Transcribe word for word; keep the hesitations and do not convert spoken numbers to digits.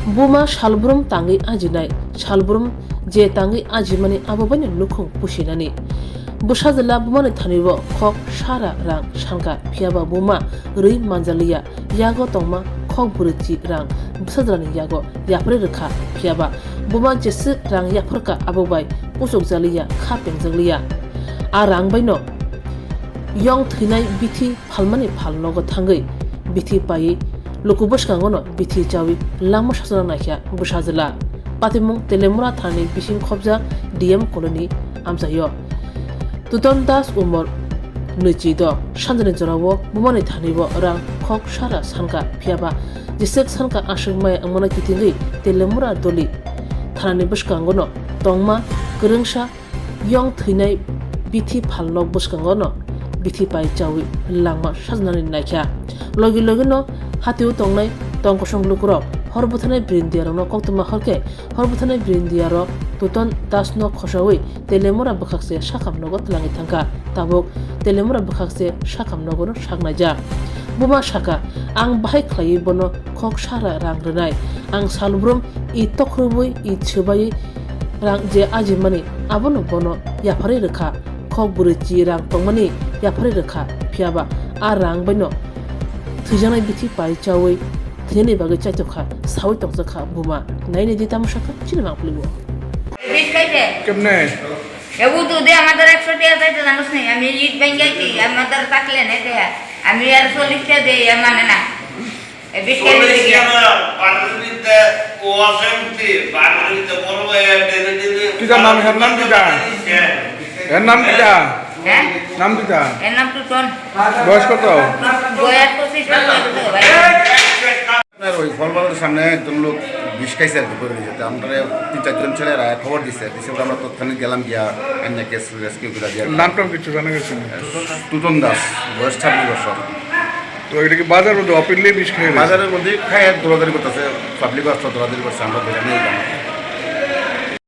Buma salbrum tangwi ajinai, salbrum je tangwi ajimani abo baino nukhung pusinani. Bwsajwla bumani thani bo khok sara rang sankha, phiyaba buma rwi manjaliya, yago tongma khok bwrwichi rang bwsajwlani yago yapharwi rwkha, phiyaba buma jeswk rang yapharkha abo bai puchukjaliya, kha pengjakliya. A rang baino yong thwinai bithi phalmani phalnogo thangwi bithi paiwi luku bwskangono bithi chawi langma sachwna naikha bwsajwla. Patimung Telemura thanani bising khobjak D M colony amchaio. Tuton Das umor nwichi do sanjani jorao bumani thani bo rang khok sara sankha, phiyaba jeswk sankha aswk maya wngmano kitingwi Telemura doli thanani bwskangono tongma kwrwngsa yong thwinai bithi phalnok bwskango no bithi pai chawi langma sajwnani naikha. Logi logi no hatio tongnai tong kosong lukurok hor bwtharnai brindiya rokno koktwma horkhe hor bwtharnai brindiya rok Tuton Das no khosawi Telemura bwkhakse sakham nogo twlangwi thangkha. Tabuk Telemura bwkhakse sakham nogo no saknaijak. Buma sakha, ang bahai khlaiwi bono khok sara rang rwnai. Ang salbrum i tokhorwi i swbaiwi rang je ajimani, abono bono yapharwi rwkha. Khok bwrwichi rang tongmani yapharwi rwkha, phiyaba a rang baino thwijaknai bithi pai chawi thwinani bagwi chaitokha, sawi tongjakha buma. Naini di tamo sakha chini mangpili bo. বিষ খাইছে? কেমনে? এ, ও দুধে আমাদের একশো টাকা চাইতে জানোস নি? আমি ইট ভেঙে খাইছি, আমাদের থাকলে নেই দেয়া। আমি আর চল্লিশ টাকা দেই, এ মানে না। এ, বিশ কেজি চল্লিশ দিকে। টাকা বাড়ির ভিতরে ও আছে উঠে, বাড়ির ভিতরে বড় ভাই আর ডেলি ডেলি কিতা নাম, এর নাম কিতা? এর নাম কিতা? হ্যাঁ? নাম কিতা? এর নাম টুটন। বয়স কত? বয়স পঁচিশ বছর তো ভাই। আপনার ওই ফলবাগানের সামনে একজন লোক বিষ খাইছে আর কি, পড়ে গেছে। তো আমরা তিন চারজন ছেলেরা খবর দিছে, দিছে বলে আমরা তৎক্ষণিক গেলাম গিয়া, আইনা কেস রেস্কিউ করে দিয়ে। নাম টাম কিছু জানা গেছে না? টুটন দাস, বয়স ছাব্বিশ বছর। তো এটা কি বাজার মধ্যে ওপেনলি বিষ খেয়ে গেছে? বাজারের মধ্যে খায়, দৌড়াদৌড়ি করতেছে, পাবলিক আসলো, দৌড়াদৌড়ি করছে, আমরা ধরে নিয়ে গেলাম।